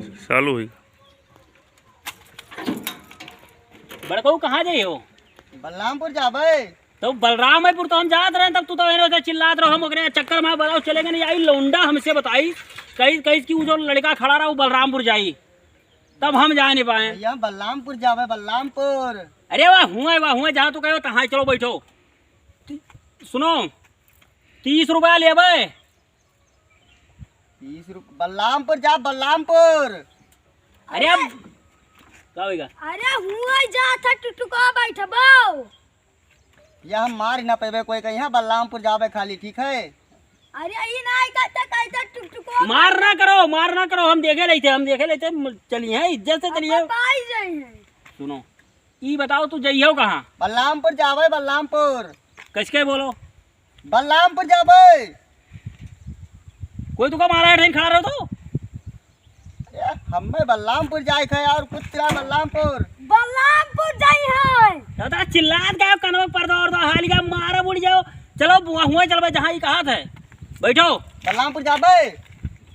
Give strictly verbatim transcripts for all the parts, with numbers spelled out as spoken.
चालू हुई। बड़कऊ, कहाँ जाई हो? बलरामपुर जाबे। तो बलरामपुर तो हम जात रहे, तब तू तो एने ओने चिल्लात रहो, हम ओकरे चक्कर में बलाओ चले गए नहीं। आई लौंडा हमसे बताई, कही, कही कि वो जो लड़का खड़ा रहा, वो बलरामपुर जाई, तब हम जा नहीं पाए। भैया, बलरामपुर जाबे, बलरामपुर। अरे वाह, हुआ, वाह, हुआ, जहाँ तू कहो, तहाँ चलो, बैठो। ती-, सुनो, तीस रुपया लेबे। तीस रुप-, बलरामपुर जा, बलरामपुर। अरे अब अरे। का होइगा? अरे हुआ जा था टुटुका बैठबो। या हम मार ना पेबे कोई कहीं, हाँ, बलरामपुर जाबे खाली, ठीक है? अरे ई नहीं कहता, कहता टुकटुको मार ना करो, मार ना करो, हम देखे लेते, हम देखे लेते, म-, चलिए, इज्जत से चलिए। पाई जाई है। सुनो, ई बताओ, तू जइहो कहाँ? बलरामपुर जाबे, बलरामपुर। कैसे बोलो? बलरामपुर जाबे। कोई तुका मारा है, ठेन खड़ा रहो तो। ए, हमें बलरामपुर जाए थे और कुछ चिल्ला बलरामपुर। बलरामपुर जाई है। दादा चिल्लात गयो, कनवा पर्दा और दो हाली का मारा बुड़ जाओ। चलो बुआ हुआ चलबे जहाँ ई कहा थे। बैठो। बलरामपुर जाबे।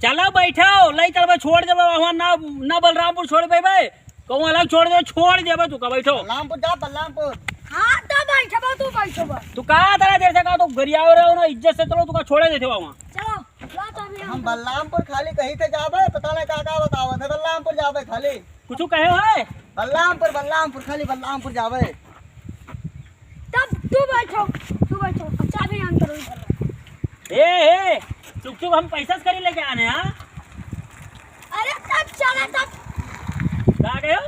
चलो बैठो, ले चलबे, छोड़ देबे वहाँ ना, ना बलरामपुर छोड़ देबे। कहूँ अलग छोड़ दे, छोड़ देबे तू का, बैठो। बलरामपुर जा, बलरामपुर। हाँ, तो बैठबो, तू बैठबो। तू का तरह देर से कहा, तू गरियाओ रहो ना, इज्जत से चलो, तू का छोड़े देते वहाँ। चलो, ला तो अभी हम हम बलरामपुर खाली कहीं थे जाबे, पता नहीं का का बतावत है, बलरामपुर जाबे खाली। कुछ कहे हो है? बलरामपुर, बलरामपुर, खाली बलरामपुर जाबे। तब तू बैठो, तू बैठो, अब चाबी हम करो इधर। ए, ए, चुप चुप, हम पैसा से करी लेके आने, हाँ? अरे तब चला तब। का गयो?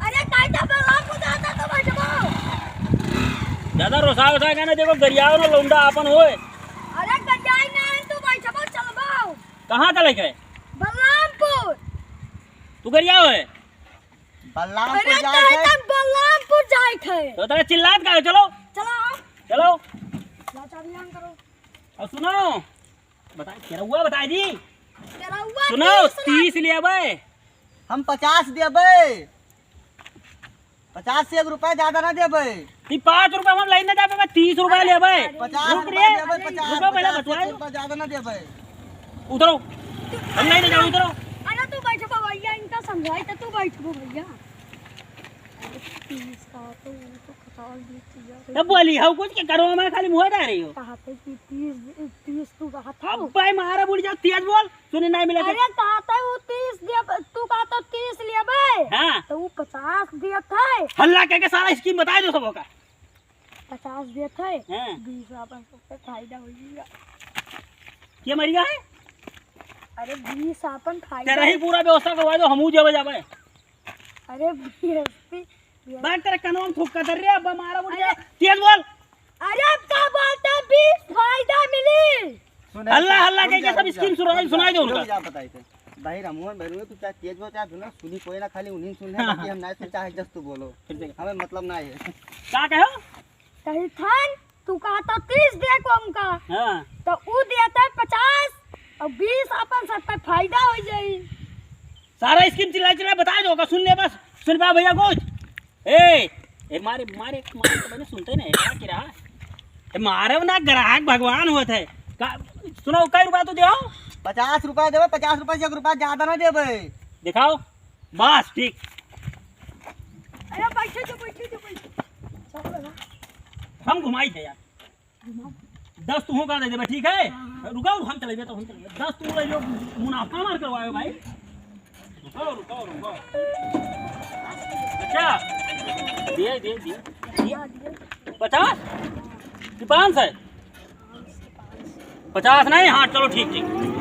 अरे काहे तब बलरामपुर जाता तो बैठबो। ज्यादा रोसा रोसा के ना देखो, गरियाओ ना लौंडा आपन होए। अरे गरियाई ना है तो बैठबो चलबो। कहाँ चले के? बलरामपुर। तू गरियाओ है? बलरामपुर अरे जाए काहे के? तब बलरामपुर जाए के? तो तोरा चिल्लात का है? चलो। चलो। चलो। ला चाबी हम करो। और सुनो, बता, केरउआ बताई दी। केरउआ सुनो, तीस लेबे। हम पचास देबे। पचास से एक रुपया ज्यादा ना देबे। ई पाँच रुपया हम लाइन ना जाबे, मैं तीस रुपया लेबे। पचास रुक रुपया रे। देबे, पचास, रुको, पहले पचास से बतवाई। एक रुपया ज्यादा ना देबे। उतरो। हम लाइन ना जाओ, उतरो। अरे तू बैठबो भैया, इनका समझाई तो तू बैठबो भैया। अरे तीस का तो, वो तो खटाल दी थी यार। तब बोली, "हऊ कुछ के करो, हमारे खाली मुँह जा रही हो।" कहा थे कि तीस, तीस तू कहा था। अब भाई मारा बुढ़ जाओ, तेज बोल, सुने नहीं मिला थे। अरे कहा था वो तीस दिया, तू कहा था तीस लिया बे। हाँ। तो वो पचास दिया था। हल्ला कह के सारा स्कीम बताई दो सबों का। पचास दिया था। हाँ। बीस अपन सबके फायदा हो गया। क्या मरिया है? अरे बीस अपन फायदा। तेरा ही पूरा व्यवस्था करवा दो, हमू जावे जावे। अरे बीएसपी, बीएसपी। बात तेरे कनवा में थूक कर रे, अब मारा बुढ़ अरे। जा। तेज बोल। अरे अब का बोलता, बीस फायदा मिली। सुने, हल्ला, हल्ला रुक कह के जा, सब रुक जा, स्कीम सुनाई, रुक जा, सुनाई दो रुक उनका। जा, बताई थे। भाई राममोहन, भाई राममोहन, तू चाहे तेज बोल, चाहे बिना सुनी, कोई ना खाली उन्हीं सुन ले, हाँ, बाकी हाँ। हम ना सुन, चाहे जस तू बोलो। फिर से। हमें मतलब ना है। का कहो? कही थान, तू कहा तो तीस दे को हमका। हाँ। तो ऊ देते पचास और बीस अपन सबका फायदा हो जाई। सारा स्कीम चिल्ला चिल्ला बता दो, का सुन ले बस, सुन पा भैया कुछ। ए, ए मारे, मारे, मारे तो मैंने सुनते नहीं, क्या कह रहा? ए मारे ना, ग्राहक भगवान होत है। का, सुनो, कई रुपया तू दे हो? पचास रुपया देबे, पचास रुपया से एक रुपया ज्यादा ना देबे। दिखाओ। बस, ठीक। अरे, बैठे जो, बैठे जो, बैठे। चलो ना। हम घुमाई थे यार। घुमाओ। दस तुहूँ का दे देबे, ठीक है? हाँ, हाँ। रुको, हम चलेबे तो हम चलेबे। दस तू ले लो, मुनाफा मार करवायो भाई। रुको, रुको, रुको। अच्छा, दिए, दिए, दिए। दिए। पचास? कि पाँच सौ? पचास नहीं? हाँ, चलो, ठीक, ठीक।